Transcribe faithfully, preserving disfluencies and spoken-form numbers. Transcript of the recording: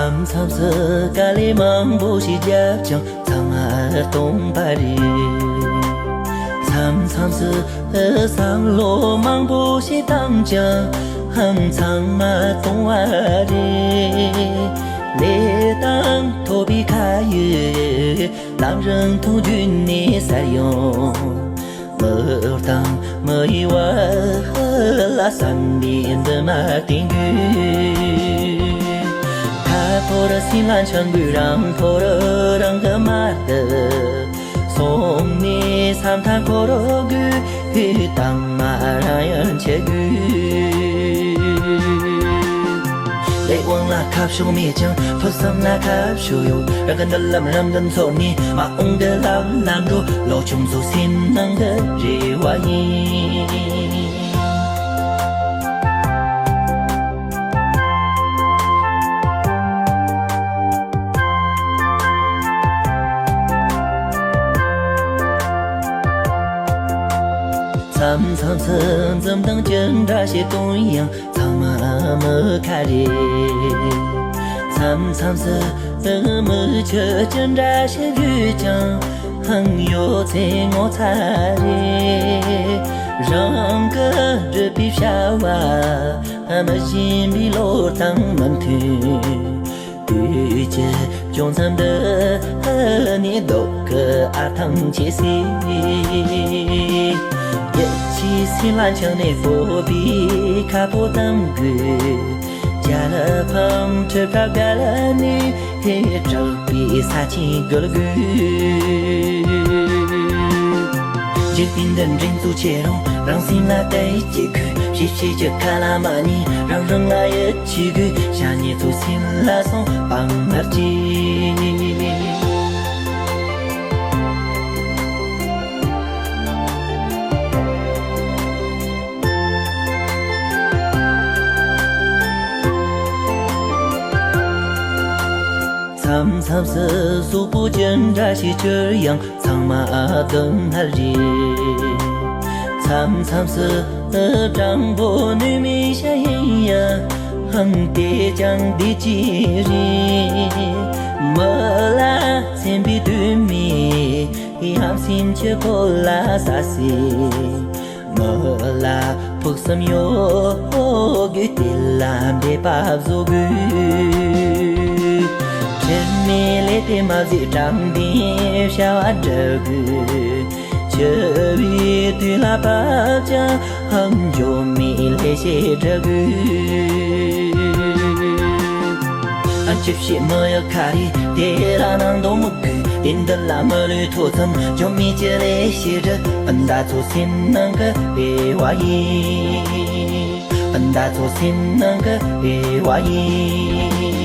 མཚམས་མཚམས་སུ་དཀའ་ལས་མང་པོ་ཞིག་བརྒྱབ་ཀྱང་ཚང་མ་སྟོང་པ་རེད། མཚམས་མཚམས་སུ་བསམ་བློ་མང་པོ་ཞིག་བཏང་ཀྱང་ཚང་མ་སྟོང་བ་རེད། ལས་དང་ཐོབ་པའི་ཁ་ཡོད་ལམ་རིང་ཐུག་རྒྱུ་ནས་སར་ཡོང་། མི་དང་མི་ཡི་བར་ལ་བསམ་པའི་འདུན་མ་བསྟེན་དགོས། ཁ་ཕོར་སེམས་ལ་འཆང་དགོས། རང་ཕོར་རང་གིས་མ་བཏབ། སོང་ནས་ས་མཐའ་འཁོར་དགོས། དང་མ་རང་ཡང་བྱེད་དགོས། ལས་དབང་ལ་ཁ་ཕྱོགས་མེད་ཀྱང་ཐོས་བསམ་ལ་ཁ་ཕྱོགས་ཡོད། རང་གི་མདུན་ལམ་རང་གིས་འཚོལ་ནས་མ་འོངས་ཀྱི་ལམ་ལ་འགྲོ། ལོ་ཆུང་ཚོ་སེམས་ནང་གི་རེ་བ་ཡིན། མཚམས་མཚམས་སུ་འཛུམ་མདངས་ཅི་འདྲ་ཞིག་སྟོན་ཡང་ཚང་མ་མི་ཁ་རེད། མཚམས་མཚམས་སུ་མིག་ཆུ་ཅི་འདྲ་ཞིག་བརྗོད་ཀྱང་ཧང་ཡོད་ཚེ་ངོ་ཚ་རེད། རང་གི་སྒྲུབ་པའི་བྱ་བ་མི་ཤེས་པའི་བློ་དང་མི་མཐུན། དུས་ཀྱི་བྱུང་མཚམས་འདི་ནས་ལྡོག་གི་ཨ་ཐང་ཆད་སྲིད། ཡིད་ཆེས་སེམས་ལ་འཆང་ནས་སྤོབས་པའི་ཁ་ཕོ་གཏམ་དགོས། རྒྱལ་ཕམ་ཁྲི་ཁ་བརྒལ་ནས་དྲག་པའི་ས་ཆེན་བརྒལ་དགོས། འཇིག་རྟེན་འདི་འགྲན་རྩོད་ཆེ་རུང་རང་སེམས་ལ་དད་ཅིག་དགོས། ཞེ་ཆེ་གི་ཁ་ལ་མ་ཉན་རང་རང་ལ་ཡིད་ཆེས་དགོས། ཤ་ཉེ་ཚོ་སེམས་ལ་སོང་བང་ངར་གྱིས། མཚམས་མཚམས་སུ་སོག་པོ་ཅི་འདྲ་ཞིག་གྱུར་ཡང་ཚང་མ་སྡུག་བསྔལ་རེད། མཚམས་མཚམས་སུ་སྤྲང་པོ་ནུས་མེད་ཤ་ཡིན་ཡང་དེ་ཀྱང་བདེ་སྐྱིད་རེད། མི་ལ་སེམས་པའི་དུས་མེད་ཡང་སེམས་ཀྱི་ཕོ་ལ་ས་སྲིད། མི་ལ་ཕུགས་བསམ་ཡོད་དགོས། དེ་ལ་འབད་པ་བཟོ་དགོས། ཁྲེལ་མེད་ལས་དེ་མ་བཟོས། དྲང་བདེན་བྱ་བ་བསྒྲུབ་དགོས། འཆི་བའི་དུས་ལ་བབ་ཀྱང་འགྱོད་མེད་ལས་བྱེད་བསྒྲུབ་དགོས། ཨ་ཅི་བྱེད་མི་ཡག་ཁ་རེད། དེ་ར་ནང་འདོང་མི་དགོས། དེ་འདི་ལ་མི་ལུས་ཐོག་ཙམ་འཇོན་མི་ཅི་ལས་ཤེས་རེད། སྤུན་ཟླ་ཚོ་སེམས་ནང་གི་རེ་བ་ཡིན། སྤུན་ཟླ་ཚོ་སེམས་ནང་གི་རེ་བ་ཡིན།